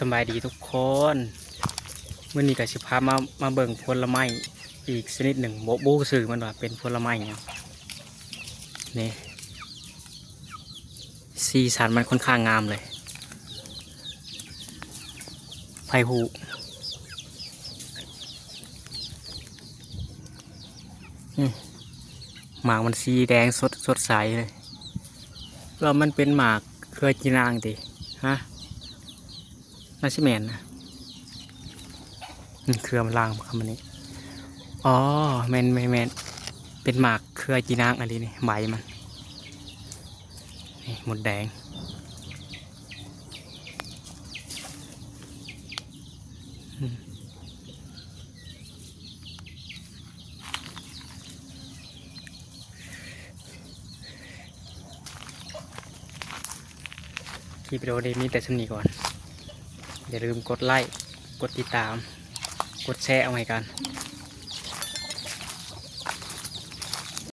ສະບາຍດີທຸກຄົນ ມື້ນີ້ກໍຊິພາມາ ມາເບິ່ງຜົນລະໄມ້ອີກຊະນິດໜຶ່ງ ບໍ່ ບໍ່ຮູ້ຊື່ມັນວ່າເປັນຜົນລະໄມ້ຫຍັງ. ນີ້ ສີສັນມັນຄ່ອນຂ້າງງາມເລີຍ ໃຜຮູ້. ອືມ ໝາກມັນສີແດງສົດ ສົດໃສເລີຍ ແລ້ວມັນເປັນໝາກເຄືອຈີນາງຕິ ຮະ? ໜ້າຊິແມ່ນນະ ອືມ ເຄືອມັນລາງບໍ່ຄຳນີ້. ອໍ ແມ່ນ ແມ່ນ ແມ່ນ ເປັນໝາກເຄືອຈີນາງອີ່ຫຼີນີ້ ໃບມັນ ນີ້ ມົດແດງ. ອືມ ຄລິບວິດີໂອນີ້ມີແຕ່ສ່ຳນີ້ກ່ອນ ຢ່າລືມກົດໄລ້ ກົດຕິດຕາມ ກົດແຊເອົາໃຫ້ກັນ.